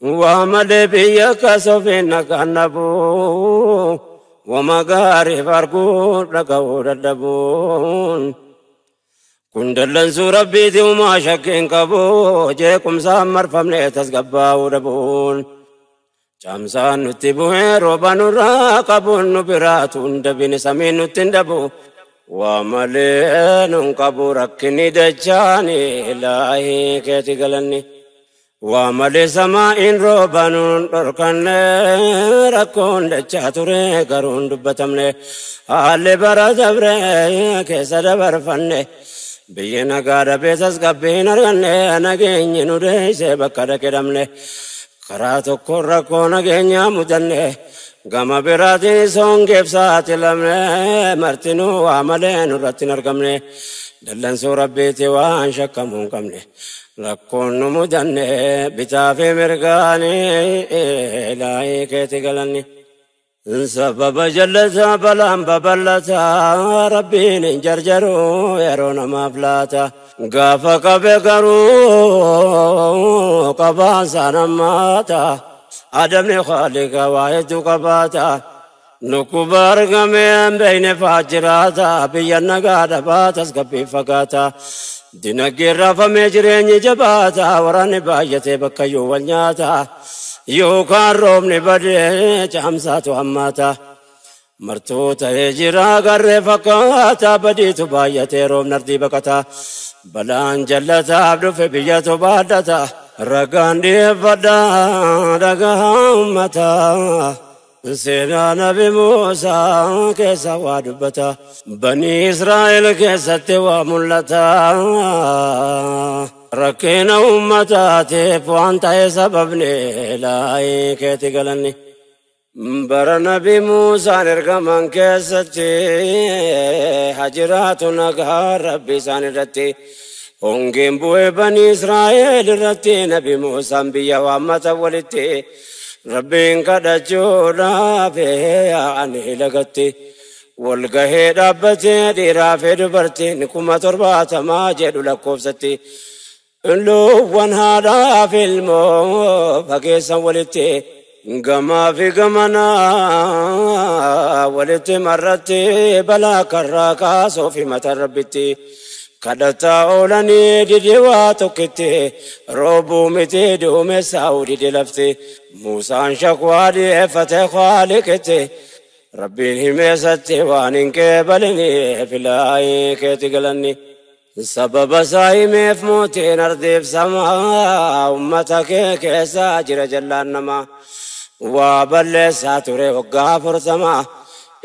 Waa malee biyya kasofiin nagaan dhabuu, wama gaariif arguu dhaga'uu dadhabuun. Kun dallansuu rabbiiti uumaa shakkiin qabu, jeequmsaan marfamne tasgabbaa'uu dhabuun. Caamsaan nutti bu'ee rooba nurraa qabuun nu biraatu hin dabine samiin nutti hin dhabu. Waa malee nun qabu rakkinni dachaani ilaahii keeti galanni. Waa malee samaa'iin rooba nun dhorkanne rakkoon dachaa ture garuu hin dubbatamne. Haalli bara dabre keessa dabarfanne. Biyyi nagaa dhabee tasgabbii hin arganne nageenyi nu deessee bakka dhaqe dhabne. Karaa tokko rakkoo nageenyaa mudanne gama biraatiin songeef saaxilamne martinuu waa malee nurratti hin argamne. Dallansuu rabbiiti waan shakkamuu hin qabne. Rakkoon nu mudanne bitaa fi mirgaanii ilaahii keeti galanni. Sababa jallataa balaan babal'ataa rabbiin hin jarjaru yeroo namaaf laata. Gaafa qabe garuu qabaan nammaata. Adabni khaliqa waa hedduu qabaata. Nukkuba argamee hin beekne fa'aa jiraata. Biyya nagaa dhabaa tasgabbii fagaata. Dinagdeen raafamee jireenyi jabaata. Waraanni baay'atee bakkayyuu wal nyaata. Yookaan roobni badee caamsaatu hammaata. Martuu ta'ee jira garree fakkaata badiitu baay'atee roobni ardii baqata. Balaan jallataaf dhufe biyyatu baadhata. Ragaan dhiyeeffadha dhagaa uummataa. Seenaa Nabi Muusaa keessa waa dubbata. Banii Israa'el keessatti waa mul'ata. Rakkina uummataatiif waan ta'e sababni ilaahii keeti galanni. Bara Nabi Muusaan ergaman keessatti hajiraatu nagaa rabbi isaan irratti. Hongeen bu'ee banii Israa'el irratti Nabi Muusaan biyya waammata walitti. Rabbiin kadhachuudhaaf yaa'anii lagatti. Walgahee dhaabbatee dhiiraa fi dubartiin 70,000 jedhu lakkoofsatti. Loowwan haadhaa fi ilmoo fageessan walitti. Gamaa fi gamanaa walitti marratti balaa karraa kaasuuf himatan rabbitti. Kadhataa oolanii dide waa tokkitti roobuu miti duumessaa'uu dide lafti. Muusaan shakwaa dhiyeeffate Khaaliqitti. Rabbiin himeessatti waan hin qeebaliniif ilaahii keeti galanni. Sababa isaa himeef mootiin ardiif samaa uummata kee keessa jira jallaan namaa. Waa balleessaa ture waggaa 40.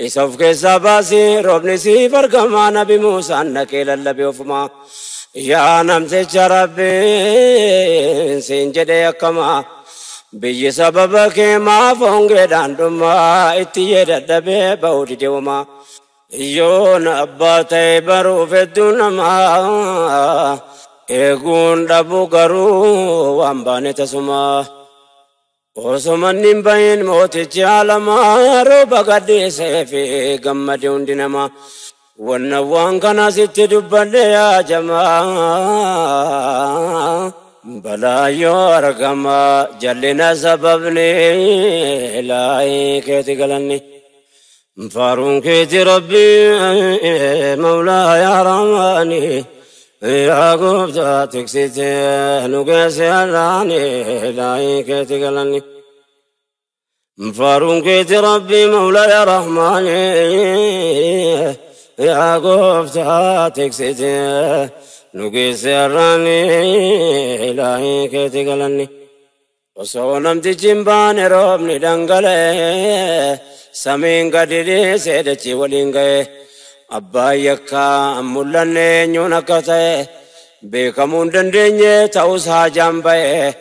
Isa of keessaa baasii roobni siif argamaa Nabi Muusaan dhaqee lallabe ofumaa. Yaa namticha rabbiin siin jedhee akkamaa. Biyyi sababa kee maaf hongeedhaan dhumaa itti yee dadhabee ba'uu dide homaa. Yoon abbaa ta'e baruuf hedduu namaa eeguun dhabu garuu waan baane tasumaa. Osoo manni hin bahin mootichi alamaa rooba gadhiisee fi gammade hundi namaa. Wanna waan kana sitti dubbadhe yaa jamaa. Balaa yoo argama jallina sababni ilaahii keeti galanni. Faaruun keeti rabbi mawlaa yaa rahmaani. Yaa gooftaa tiksitee nu geesse har'aani ilaahii keeti galanni. Faaruun keeti rabbi mawlaa yaa rahmaani. Yaa gooftaa tiksitee nu geesse har'aani ilaahii keeti galanni. Osoo namtichi hin baane roobni dhangala'ee samiin gadi dhiisee dachii waliin ga'e. Abbaan yakkaa mul'anne eenyuun akka ta'e beekamuu hin dandeenye ta'us haajaan ba'e.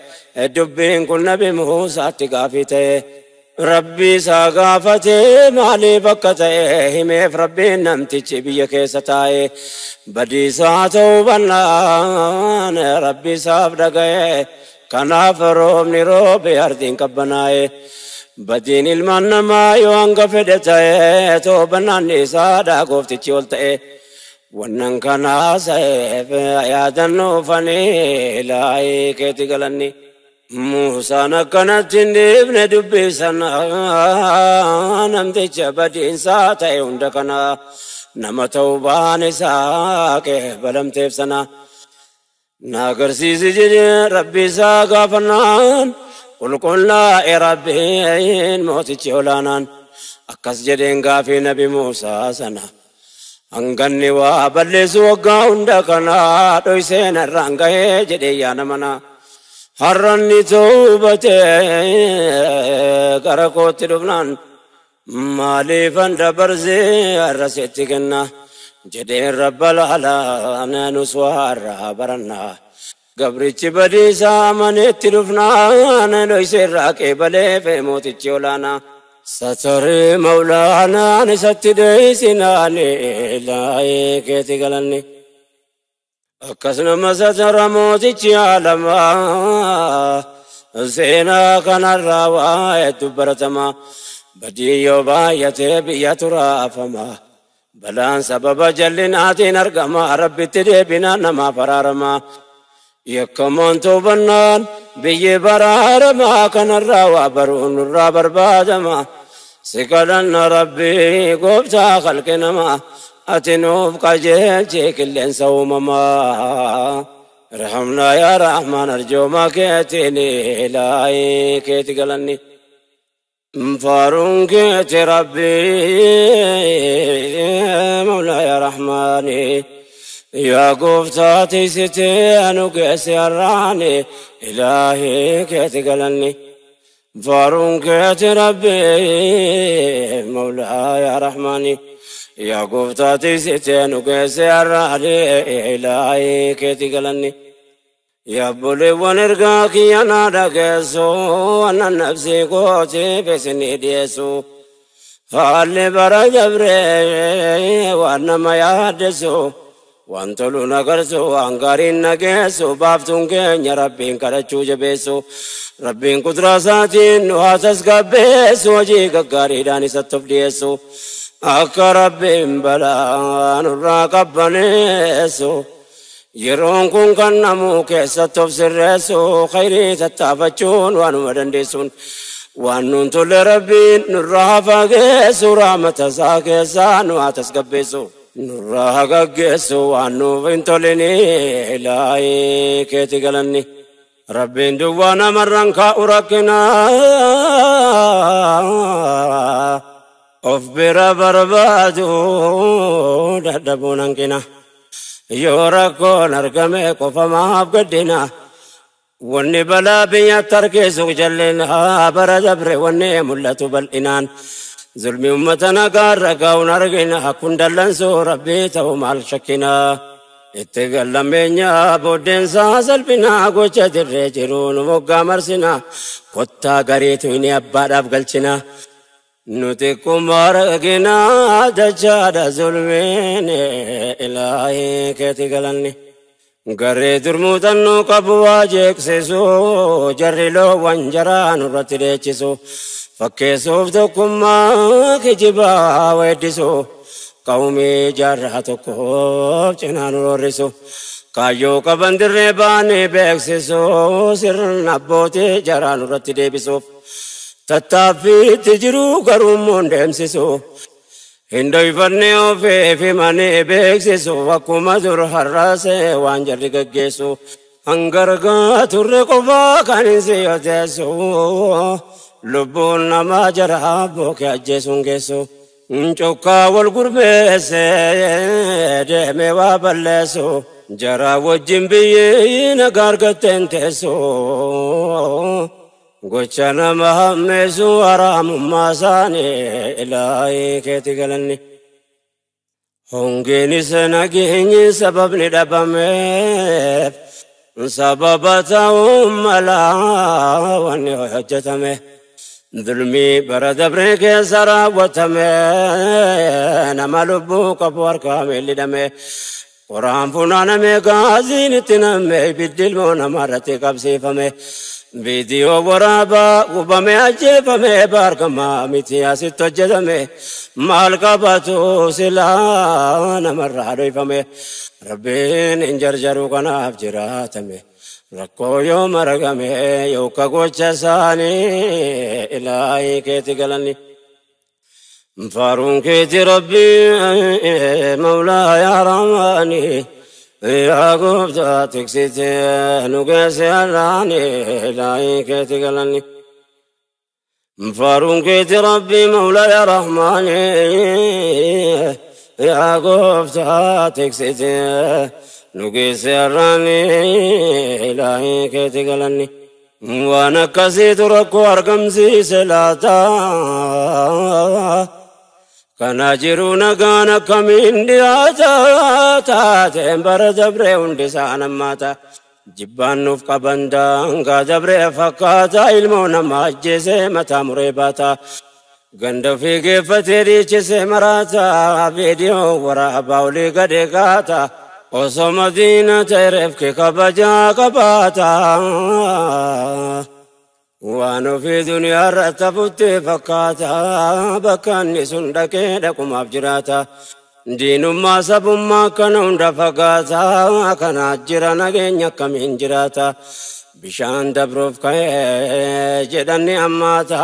Dubbiin kun Nabi Muusaatti gaafii ta'e. Rabbi isaa gaafatee maaliif akka ta'e himeef rabbiin namtichi biyya keessa taa'e. Badiisaa ta'uu bannaan rabbi isaaf dhaga'e. Kanaaf roobni roobe ardiin qabbanaa'e. Badiin ilmaan namaa yoo hanga fedhe ta'e toobannaan isaadha gooftichi ol ta'e. Wannan kanaa sa'eef yaadannoo fanii ilaahii keeti galanni. Muusaan akkanatti hin dhiifne dubbii sana namticha badiinsaa ta'e hunda kana nama ta'uu isaa qeebalamteef sana. Na agarsiisi jedhee Rabbi isaa gaafannaan qulqullaa'e Rabbiin mootichi olaanaan akkas jedheen gaafii Nabi Muusaa sana. Hanganni waa balleessu waggaa hunda kana dhoysee narraan gahee jedhee yaa nama. Har'anni toobatee gara kootti dhufnaan maaliifan dabarsee har'a sitti kenna jedheen Rabbal alaa nus waa barannaa. Gabrichi badiisaa maneetti dhufnaan dhoysee irraa qeebalee mootichi olaanaa. Sataree Mawlaanaan isatti dheessinaan ilaahee keeti galanni. Akkasuma satara mootichi alamaa seenaa kanarraa waa hedduu baratama. Badii yoo baay'atee biyya turaafama. Balaan sababa jallinaatiin argama. Rabbitti deebinaan namaaf araarama. Yakkamoon toobannaan biyyi baraarama. Kanarraa waa baruun nurraa barbaadama. Si kadhanna Rabbii gooftaa khalqi namaa. Ati nuuf qajeelchee qilleensa uumamaa. Irhamnaa yaa Rahmaan arjoomaa keetiin ilaahii keeti galanni. Faaruun keeti Rabbii Mawlaa yaa Rahmaani. Yaa gooftaa tiisitee anu geesse har'aani ilaahii keeti galanni. Faaruun keeti Rabbii Mawlaa yaa Rahmaani. Yaa gooftaa tiisitee nu geesse har'aani ilaahii keeti galanni. Yaa obboleewwan ergaa kiyya naa dhageessu annan nafsii kootiif isinii dhiyeessu. Haalli bara dabree waan nama yaaddessu waan tolu nagarsu waan gaariin nageessu baaftuun keenya Rabbiin kadhachuu jabeessu. Rabbiin kuduraa isaatiin nu haa tasgabbeessu hojii gaggaariidhaan isatti of dhiyeessu. Akka Rabbiin balaa nurraa qabbaneessu. Yeroon kun kan namuu keessatti of sirreessu khayrii tattaafachuun waanuma dandeessuun. Waan nuun tolle Rabbiin nurraa haa fageessu rahmata isaa keessaa nu haa tasgabbeessu. Nurraa haa gaggeessu waan nuuf hin toline ilaahii keeti galanni. Rabbiin duwwaa namarraan kaa'u rakkina. Of bira barbaadu dadhabuun hanqina. Yoo rakkoon argame qofa maaf gaddina. Wanni balaa biyyatti harkisu jallina bara dabre wanni mul'atu bal'inaan. Zulmi uummata nagaarra gaa'uun argina kun dallansuu Rabbii ta'u maal shakkina. Itti gallameenya booddeensaa salphina gocha dirree jiru nu moggaa marsina. Kottaa gareetu inni abbaadhaaf galchina. Nuti kuma argina dachaadha zulmiin ilaahii keeti galanni. Garee durmuutannoo qabu waa jeeqsisu jarri loowwan jaraa nurratti dheechisu. Fakkeessuuf tokkummaa kijibaa weeddisu. Qawmii jaarraa tokkoof cinaa nu roorrisu. Kaayyoo qaban dirree baanii beeksisu sirna abbootii jaraa nurratti deebisuuf. Tattaaffiitti jiru garuu immoo hin deemsisu. Hin dhoyfanne ofiif himanii beeksisu akkuma dur har'aasee waan jarri gaggeessu. Hangargaa turre qofaa kan hin siyoteessu. Lubbuun namaa jaraa bookee ajjeesuun geessu. Cokkaa wal gurmeessee deemee waa balleessu. Jaraa wajjin biyyee nagaa argatteen teessu. Gocha nama hammeessu haraamummaa isaanii ilaahii keeti galanni. Hongeenis nageenyi sababni dhabameef sababa ta'uu malaa wanni hojjetame. Zulmii bara dabree keessa raawwatame nama lubbuu qabu harkaa miilli dhame. Qoraan funaaname gaaziin itti namme ibiddi ilmoo namarratti qabsiifame. Viidiyoo waraabaa gubame ajjeefame baargamaa miti asitti hojjetame. Maal qabatu silaa namarraa dhoyfame. Rabbiin hin jarjaru kanaaf jiraatame. Rakkoo yoo margame yookaan gocha isaanii ilaahii keeti galanni. Faaruun keeti Rabbii Mawlaa yaa Rahmaani yaa gooftaa tiksitee nu geesse har'aani ilaahii keeti galanni. Faaruun keeti Rabbii Mawlaa yaa Rahmaani yaa gooftaa tiksitee nu geesse har'aani ilaahii keeti galanni. Waan akkasiitu rakkoo argamsiise laata. Kana jiru nagaan akkamiin dhiyaata taateen bara dabree hundi isaa nammaata. Jibbaan nuuf qaban daangaa dabree fakkaata ilmoo nama ajjeesee mataa muree baata. Ganda ofii geeffatee dhiichisee maraata viidiyoo waraabaa olii gadee kaata. Osoo madiina ta'e reefki kabajaa qabaata. Waan ofii duniyaa irratti hafutti fakkaata bakka inni sun dhaqee dhaqumaaf jiraata. Diinummaa sabummaa kana hunda fagaata kana jira nageenya akkamiin jiraata. Bishaan dabruuf ka'ee jedhanni hammaata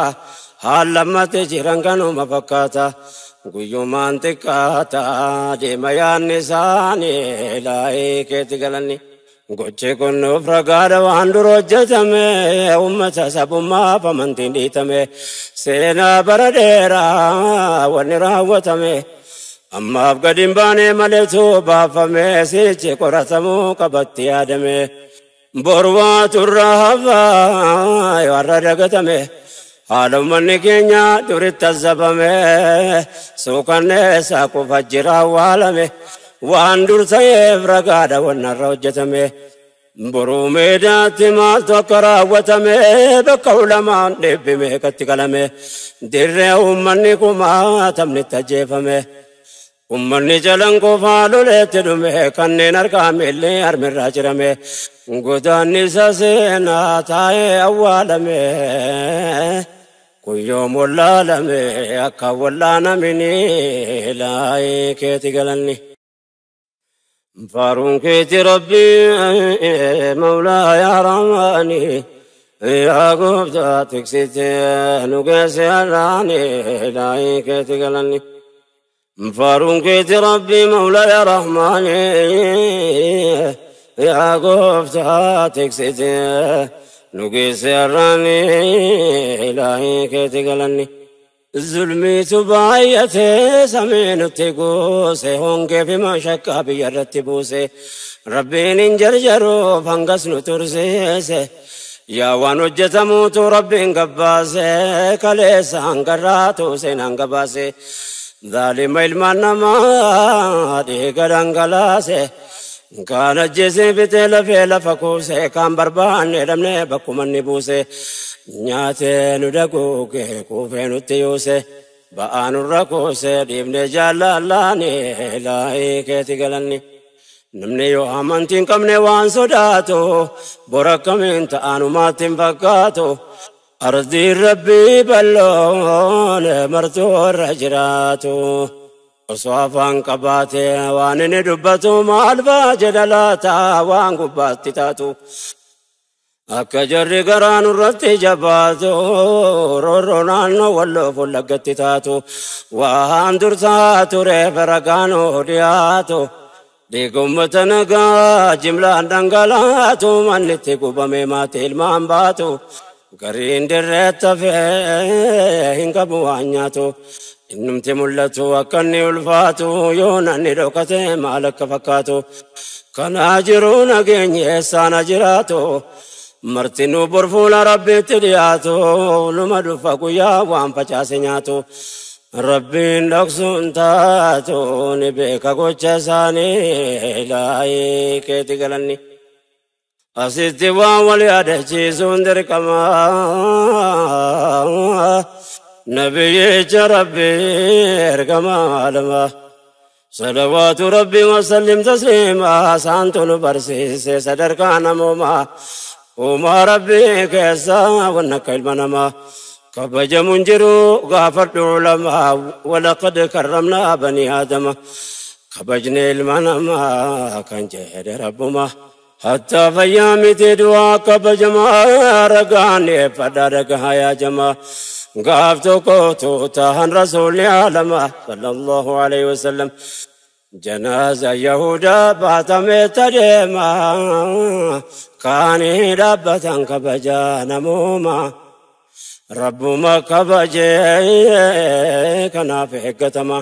haallammatti jiran kanuma fakkaata. Guyyumaan xiqqaata deema yaadni isaanii ilaahii keetti galanni. Gochi kun nuuf ragaadha waan dura hojjetame uummata sabummaaf amantiin dhiitame seenaa bara dheeraa wanni raawwatame ammaaf gadi hin baane maleetu baafame sichi qoratamuu qabatti yaadame boru waatu irraa hafaa yoo har'a dagatame haala uummanni keenya duritti azzabame suukanneessaa qofa jira awwaalame. Waan dur ta'eef ragaadha wanna irra hojjetame. Boruu meedaatti maaltu akka raawwatame bakka ulamaan dhibbime katti qalame. Dirree uummanni kumaatamni itti ajjeefame. Uummanni jalan qofaa loleetti dhume kanneen harkaa miillee harmirraa cirame. Godaanni isa seenaa taa'ee awwaalame. Kun yoom wallaalame akka wallaanamini ilaahii keeti galanni. Faaruun keeti Rabbii Mawlaa yaa Rahmaani yaa gooftaa tiksitee nu geesse har'aani ilaahii keeti galanni. Faaruun keeti Rabbii Mawlaa yaa Rahmaani yaa gooftaa tiksitee nu geesse har'aani ilaahii keeti galanni. Zulmiitu baay'atee samii nutti goose hongee fi mashakkaa biyya irratti buuse Rabbiin hin jarjaruuf hangas nu tursiise yaa waan hojjetamuutu Rabbiin gabbaase kaleessa hangarraatu seenaan gabaase zaalima ilmaan namaa dhiiga dhangalaase kaan ajjeesee fitee lafee lafa kuuse kaan barbaanne dhabnee bakkuma inni buuse. Nyaatee nu daguuge kuufee nutti yuuse ba'aa nurra kuuse dhiibnee jaallallaani ilaahii keeti galanni. Namni yoo amantii hin qabne waan sodaatu bora akkamiin ta'anumaatti hin fakkaatu. Ardiin rabbii bal'oon martuu irra jiraatu. Osoo afaan qabaate waan inni dubbatu maal fa'aa jedha laata waan gubbaatti taatu. Akka jarri garaa nurratti jabaatu roorroo naannoo walloo fuullaggatti taatu waan dur ta'aa tureef ragaan dhiyaatu dhiiga uummata nagaa jimlaan dhangalaatu manni itti gubame maatii ilmaan baatu gariin dirreetti hafee hin qabu waan nyaatu innumti mul'atu akka inni ulfaatu yoo namni dhokate maal akka fakkaatu kanaa jiru nageenyi eessaan jiraatu. Martinuu bor fuula Rabbiitti dhiyaatu numa dhufa guyyaa waan facaase nyaatu. Rabbiin dhoksuun taatu ni beeka gocha isaanii ilaahii keeti galanni. Asitti waan wal yaadachiisuun dirqama. Nabiyyicha Rabbii ergama alama. Salawaatu Rabbii wasallim tasliima saantu nu barsiise sadarkaa namoomaa. Uumaa Rabbii keessaa wanna akka ilma namaa kabajamuun jiru gaafadhu ulamaa walaqad karramnaa banii aadama kabajne ilma namaa kan jedhe Rabbuma. Hatta fayyaa miti du'aa kabajamaa ragaan dhiyeeffadhaa dhagahaa yaa jamaa. Gaaf tokko tuutahan rasuulli alamaa sallallahu alaihi wasallam. Janaaza Yahudaa baatamee tadeemaa kaanii dhaabbatan kabajaa namoomaa. Rabbuma kabajee kanaaf eeggatama.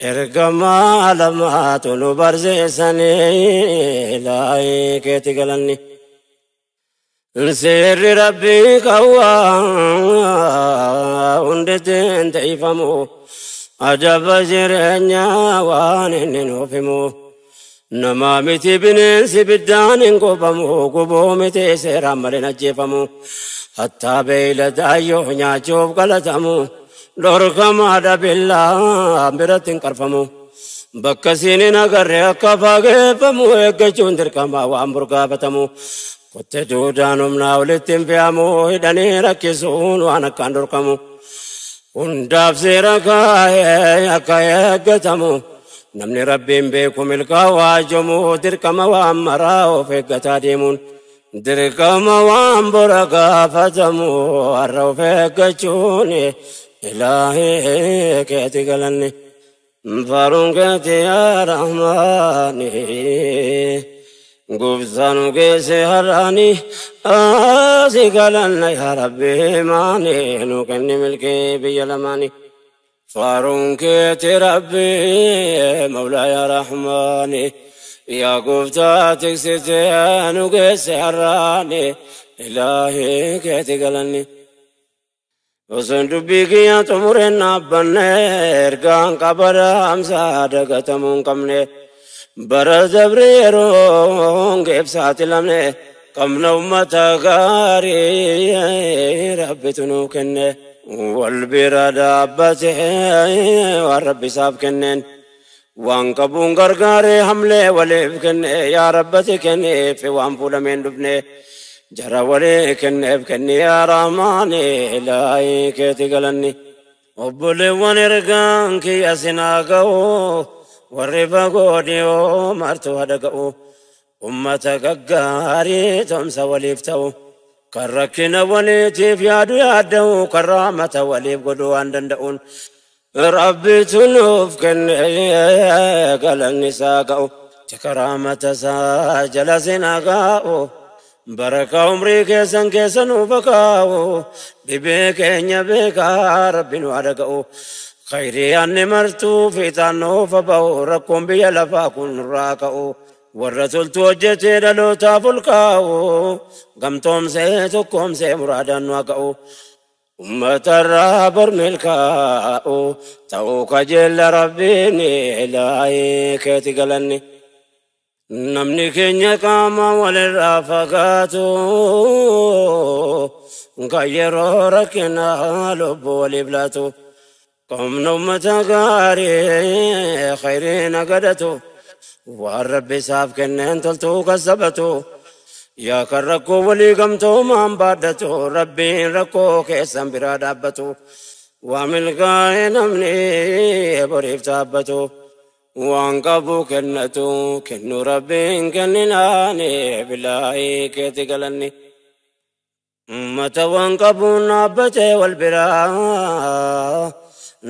Ergamaa lamaatu nu barsiisanii laayii keetti galanni. Seerri Rabbii qawwaa hundittiin ta'ifamu. Adaba jireenyaa waan inni nuuf himu. Namaa miti bineensi biddaan hin gubamu, gubuu miti seeraan malee hin ajjeefamu. Hattaa beeyladaayyoo nyaachuuf galatamu, dhorkamaadha billaa biratti hin qarfamu. Bakka siin hin agarre akka fageeffamu eeggachuun dirqama waan burgaafatamu. Kotte duudaan humnaa olitti hin fe'amu, hidhanii rakkisuun waan akkaan dhorkamu. Hundaaf seera kaa'ee akka eeggatamu. Namni Rabbiin beeku milkaa'u waajamu, dirqama waan maraa of eeggataa deemuun. Dirqama waan bora gaafatamu har'a of eeggachuun ilaahee keeti galanni. Faaruun keeti yaa Rahmaani. Gooftaan geesse har'aani asi galanna yaa Rabbi maani nu kenni milkii biyya lamaani. Faaruun keeti Rabbi Mawlaa yaa Rahmaani. Yaa gooftaa tiksitee nu geesse har'aani ilaahee keeti galanni. Osoon dubbii kiyya xumureen dhaabbanne ergaan qabada hamsaa dagatamuu hin qabne. Bara dabre yeroon geebsaati lamne qabna ummata gaarii Rabbitu nuu kenne. Wal bira dhaabbate waan Rabbi isaaf kenneen. Waan qabuun gargaaree hamlee waliif kenne yaa Rabbati kenneef waan fuudhameen dhufne. Jara walii kenneef kenni yaa Rahmaani ilaahii keeti galanni. Obboleewwan ergaan kiyya sinaa ga'u warri fagoo dhiyoo martuu hada ga'u. Ummata gaggaarii tumsa waliif ta'u. Kan rakkina waliitiif yaadu yaadda'u kan rahmata waliif godhuu waan danda'uun. Rabbitu nuuf kenne galanni isaa ga'u. Tika rahmata isaa jala sinaa ga'u. Baraka umrii keessan keessa nuuf kaa'u. Dhibee keenya beekaa Rabbi nu haa dhaga'u. Khayrii anni martuu fiixaan nuuf ba'u rakkoon biyya lafaa kun nurraa ka'u. Warra toltu hojjetee dhalootaaf ol kaa'u. Gamtoomsee tokkoomsee muraadaan nu haa ga'u. Uummatarraa bor milkaa'u ta'uu kajeella Rabbiin ilaahii keeti galanni. Namni keenya qaama walirraa fagaatu kan yeroo rakkinaa lubbuu waliif laatu. Qomna uummata gaarii khayriin agadatu waan Rabbi isaaf kenneen toltuu kassabatu. Yaa kan rakkoo walii gamtoomaan baadhatu Rabbiin rakkoo keessan biraa dhaabbatu. Waa milkaa'e namni boriif dhaabbatu. Waan qabu kennatu kennu Rabbiin kenninaani bilaahii keeti galanni. Uummata waan qabuun dhaabbatee wal biraa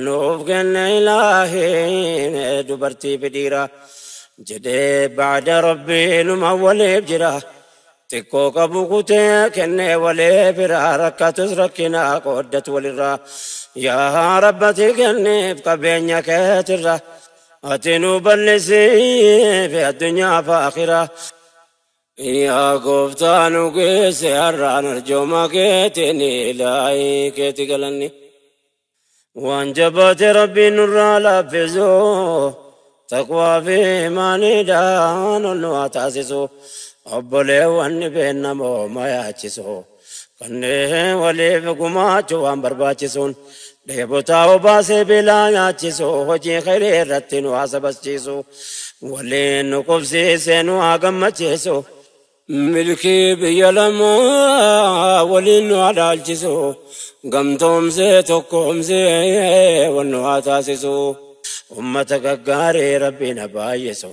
nuuf kenne ilaahiin dubartii fi dhiira jedhee ba'da Rabbii numa waliif jira. Xiqqoo qabu kutee kennee walii biraa rakkatus rakkina qooddatu walirraa. Yaa Rabbati kenniif qabeenya keetirra. Ati nu bal'isiif addunyaa fi akhiraa. Yaa gooftaa nu geesse har'aan arjooma keetiin ilaahii keeti galanni. Waan jabaate Rabbiin nurraa laaffisu taqwaa fi imaaniidhaan ol nu haa taasisu. Obboleewwan beekamoo ma yaachisu. Kanneen waliif gumaachuu waan barbaachisuun dheebotaa obaasee beelaa nyaachisu hojii khayrii irratti nu haa sabachiisu. Waliin nu qubsiisee nu haa gammachiisu. Milkii biyya lamaa waliin nu haa dhaalchisu. Gamtoomsee tokkoomsee wal nu haa taasisu. Ummata gaggaarii Rabbiin haa baay'isu.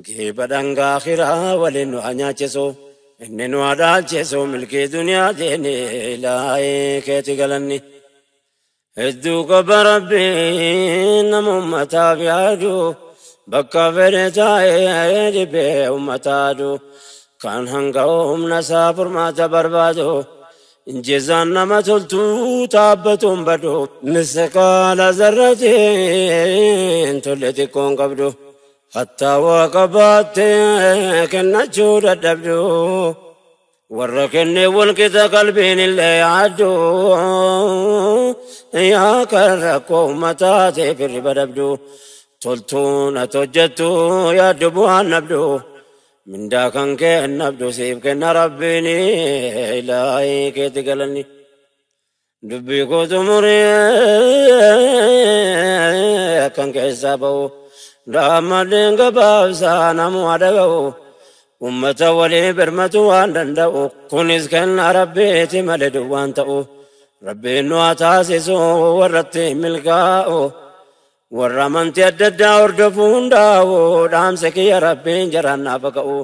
Geeba dhangaa akhiraa waliin nu haa nyaachisu. Inni nu haa dhaalchisu milkii duniyaa deene ilaahee keeti galanni. Hedduu qaba Rabbiin nama ummataaf yaadu bakka fedhe taa'ee dhibee ummataa adu kan hanga humna isaa furmaata barbaadu injizaan nama toltuu taabbatuun badu misqaala zarratiin tolle xiqqoon qabdu hattaa waa qabaattee kennachuu dadhabdu. Warra kenne walqixa qalbiin illee yaaddu yaa kan rakkoo uummataa ta'e firriba dhabdu toltuun ati hojjettu yaaddu bu'aan nabdu mindaa kan kee nabdu siif kenna Rabbiin ilaahii keetti galanni. Dubbii koo xumuree kan keessaa ba'u daammadeen gabaabsaa namuu dhaga'u. Ummata walii birmatu waan danda'u kunis kenna Rabbiiti malee duwwaan ta'u Rabbiin nu haa taasisu warratti milkaa'u warra amantii adda addaa hordofuu hundaa'u dhaamsa kiyya Rabbiin jaraan naaf ka'u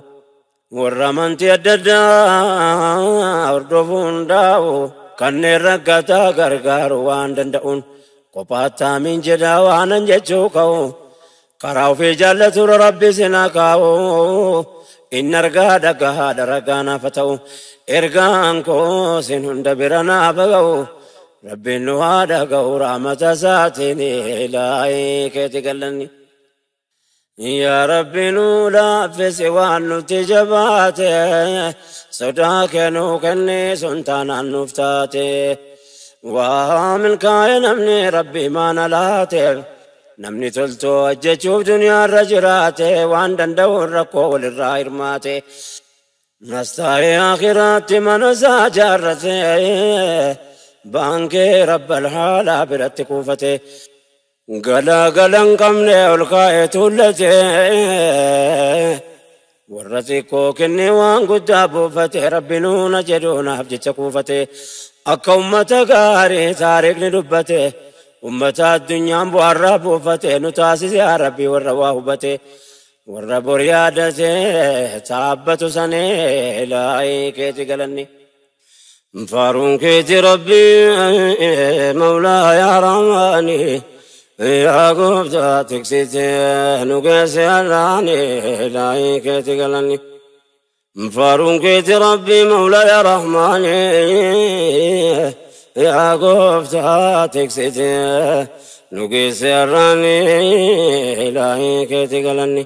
warra amantii adda addaa hordofuu hundaa'u kanneen rakkataa gargaaru waan danda'uun kophaatti amiin jedhaa waanan jechuu ka'u karaa ofii jaallatu Rabbi sinaa kaa'u. Inni argaa dhagahaadha ragaa naaf ta'u ergaan koo sin hunda bira naaf ga'u Rabbiin nu haa dhaga'u rahmata isaatiin ilaahii keeti galanni. Yaa Rabbi nu laaffisi waan nuti jabaate sodaa kee nuu kenni sun taanaan nuuf taate waa milkaa'e namni Rabbi maana laateef. Namni toltoo ajjechuuf duniyaarra jiraate waan danda'uun rakkoo walirraa hirmaate. Nastaa'ee akhiraatti mana isaa jaarrate baankee rabbal haalaa biratti kuufate. Galaa galan qabne ol kaa'ee tuullate warra xiqqoo kennee waan guddaa buufate Rabbi nuuna jedhuunaaf jecha kuufate. Akka ummata gaarii taariikni dubbate. Ummata addunyaan bu'aarraa buufate nu taasise yaa Rabbi warra waa hubate warra bor yaadate taabbatu sanee ilaahii keeti galanni. Faaruun keeti Rabbi mawlaa yaa Rahmaani yaa gooftaa tiksite nu geesse Allaani ilaahii keeti galanni. Faaruun keeti Rabbi mawlaa yaa Rahmaani yaa gooftaa tiksite nu geesse Allaani ilaahii keeti galanni.